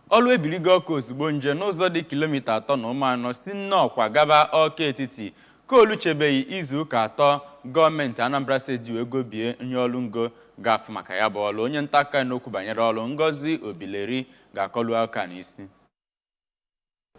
Ọlụ ebiligo ọkụ ozugbo nje n'ụzọ dị kilomita 3.4 si Nnọkwa gaba Ọka Etiti ka oluchebeghị izu ụka 3 gọọmenti Anambra Steeti ji wee gobie onye ọlụ ngo ga-afụ maka ya bụ ọlụ. Onye nta akụkọ n'okwu banyere ọlụ, Ngozi Obileri, ga-akọlu aka n'isi.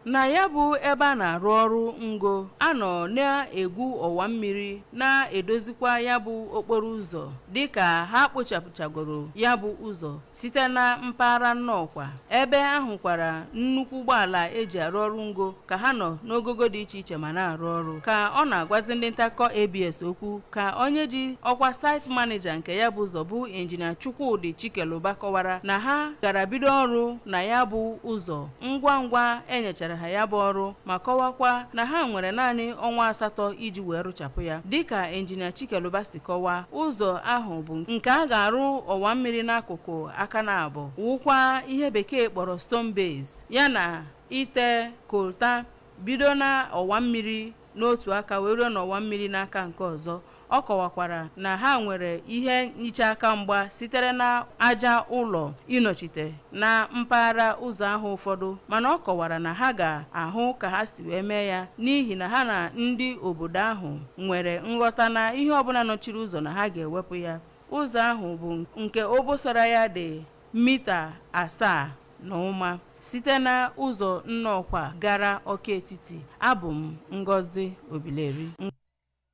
Na ya bụ ebe a na-arụ ọrụ ngo, a nọ na-egwu ọwa mmiri, na-edozikwa ya bụ okporo ụzọ, dịka ha kpochapụchagoro ya bụ ụzọ site na mpaghara Nnọkwa, ebe a hụkwara nnukwu ụgbọala eji arụ ọrụ ngo ka ha nọ n'ogogo dị iche iche ma na-arụ ọrụ. Ka ọ na-agwazi ndị nta akụkọ ABS okwu, ka onye ji ọkwa site manager nke ya bụ ụzọ, bụ Injinia Chukwudị Chikeluba, kọwara na ha gara bido ọrụ na ya bụ ụzọ ngwa ngwa enyechara ha ya bụ ọrụ, ma kọwakwa na ha nwere naanị ọnwa 8 iji wee rụchapụ ya. Dịka Injinia Chikeluba si kọwaa, ụzọ ahụ bụ nke a ga-arụ ọwa mmiri n'akụkụ aka na abụọ, wụkwa ihe Bekee kpọrọ stone base, ya na ite coal tar bido na ọwa mmiri n'otu aka wee ruo n'ọwa mmiri n'aka nke ọzọ. Ọ kọwakwara na ha nwere ihe nhicha aka mgba sitere na aja ụlọ ịnọchite na mpaghara ụzọ ahụ ụfọdụ, mana ọ kọwara na ha ga-ahụ ka ha si wee mee ya, n'ihi na ha na ndị obodo ahụ nwere nghọta na ihe ọbụla nọchiri ụzọ na ha ga-ewepụ ya. Ụzọ ahụ bụ nke obosara ya dị mita 7.5 site na ụzọ Nnọkwa gara Ọka Etiti. Abụ m Ngozi Obileri.